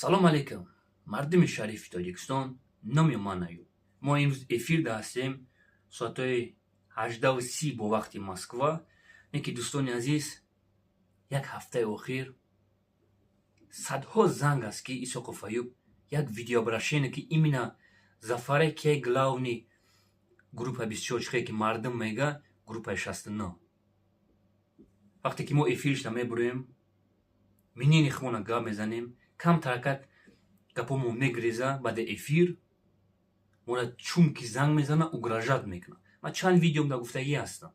Салом алейкум, мардуми шарифи Тоҷикистон. Номи ман Аюб. Мо имрӯз эфирда ҳастем, соатҳои 18:30 бо вақти Москва. Не ки, дӯстони азиз, як ҳафтаи охир садҳо занг аст, ки Исоқов Аюб як видеообращение, ки именно Зафаре, ки главный группа бисёр чихе, ки мардум мега группаи 69. Вақте ки мо эфиришда мебурем, минини худмона гап мезанем, камтаракак гапомо мегиреза. Баъди эфир мора чунки занг мезана, угрожать мекунад. Ман чанд видеомда гуфтагӣ ҳастам: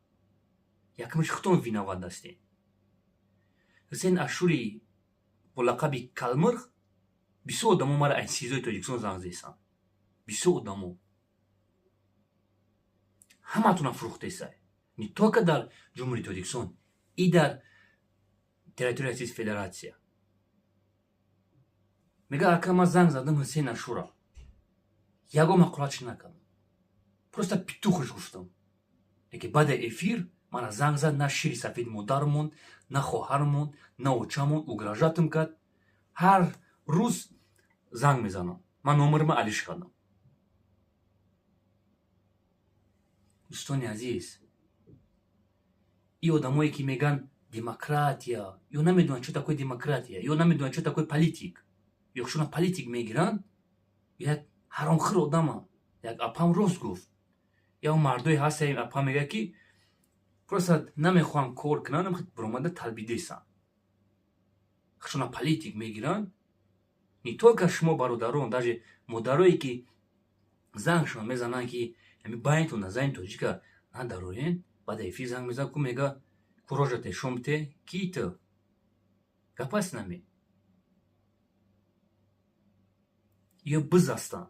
якмиш худтон виноват ҳастем. Ҳусейн Ашури бо лақаби Калмирғ. Бисёр одамо мара аз СИЗОи Тоҷикистон занг зесанд. Бисёр одамо ҳаматона фурӯхтесай, не только дар Ҷумҳурии Тоҷикистон и дар территорияи Российской Федерация. Мега: «Ака, ман занг задам Ҳусейн Ашура, ягон мақолатш накардам, просто петух ш гуфтам, лекин баъди эфир мана занг зад, на шири сафеди модармон, на хоҳармон, на очамон, угрожать ам кард. Ҳар рӯз занг мезанам, ман номерма алиш кардам». Дӯстони азиз, и одамое ки меган демократия, ё намедонанд, чо такое демократия, ё намедонанд, чо такое политик, ё шуна политик мегиранд. Як ҳаромхӯр одама. Як апам рост гуфт: як мардое ҳастаем, апа мега, ки просто намехоҳам кор кунанд, биромада талбидесанд, шуна политик мегиранд. Не только шумо, бародарон, даже модарое ки зангшон мезананд, ки ами байнтон зани тоҷика надароен. Баъд эфир занг мезанад, ку мега: «Курожате шомте ки ту гап аст наме?» Ё биз ҳастанд,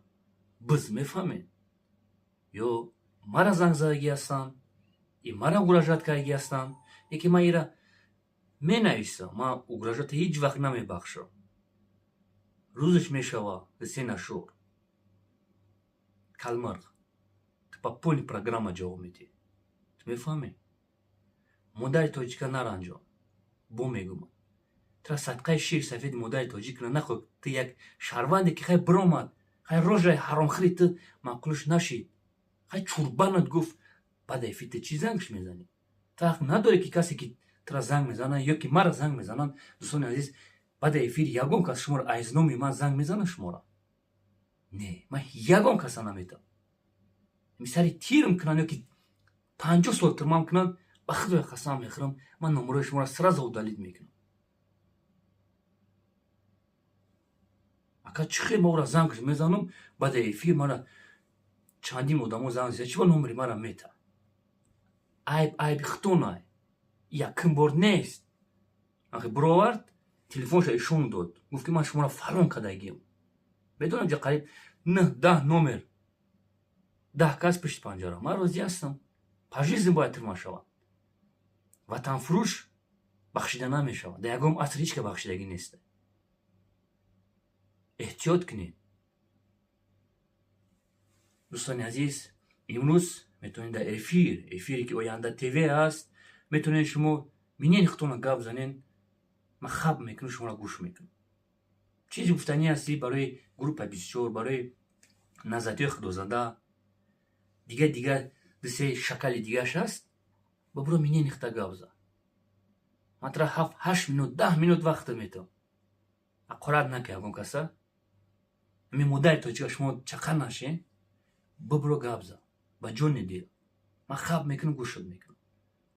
биз мефаҳмед, ё мара занг задагӣ ҳастанд и мара угрожать кардагӣ ҳастанд. Яке ман ира менависам: ман угрожать а ҳеҷ вақт намебахшам. Рӯзаш мешава. Ҳусейн Ашур Калмирғ, ту по полной программа ҷавоб медиҳӣ, ту мефаҳмӣ. Модари тоҷика наранҷон, бо мегумад, тура садқаи шири сафеди модари тоҷик кунад. Нахоҳ ту як шаҳрванде ки хай биромад, хай рожаи ҳаромхӯри ту маъқулш нашид, хай чурбанат гуфт. Баъд эфир ту чӣ зангш мезанӣ? Ту ҳақ надорӣ, ки касе ки тура занг мезанад ё ки мара занг мезананд. Дӯстони азиз, баъди эфир ягон кас шуморо аз номи ман занг мезанад, шуморо не, ман ягон каса наметавам. Сари тирм кунанд ё ки 50 сол тирмам кунанд, ба худои қасам мехӯрам, ман номерои шуморо сразу удалить мекунам. Ака, чӣ хел ма ӯра зангш мезанам? Баъди эфир мара чандин одамо занг зада, чӣ ба номери мара мета? Айб айби худтон. Ай якум бор нест. Ахи бировард, телефонша ишон дод, гуфт, ки ман шуморо фалон кардагиам. Медонам, ҷа қариб нӯҳ 10 номер, 10 кас пишти панҷара. Ман розӣ ҳастам, пожизненно бояд тирма шавад. Ватанфурӯш бахшида намешавад. Дар ягон аср ҳеҷ ка бахшидагӣ нест. Эҳтиёт кунед, дӯстони азиз. Имрӯз метавонед дар эфир, эфире ки Оянда ТВ аст, метавонед шумо минени худтонро гап занед. Ман хаб мекунам, шуморо гӯш мекунам. Чизи гуфтанӣ ҳастӣ барои группа 24, барои назатиҳои худозада, дигар дигар дусе шакали дигараш ҳаст, ба буро минени худта гап зан. Ман тура ҳафт ҳашт минут, 10 минут вақт метавам. Ҳақорат нака ягон каса. Ами модари тоҷика шумо чақа нашен. Бибуро, гап зан ба ҷони дил. Ман хаб мекунам, гӯшат мекунам.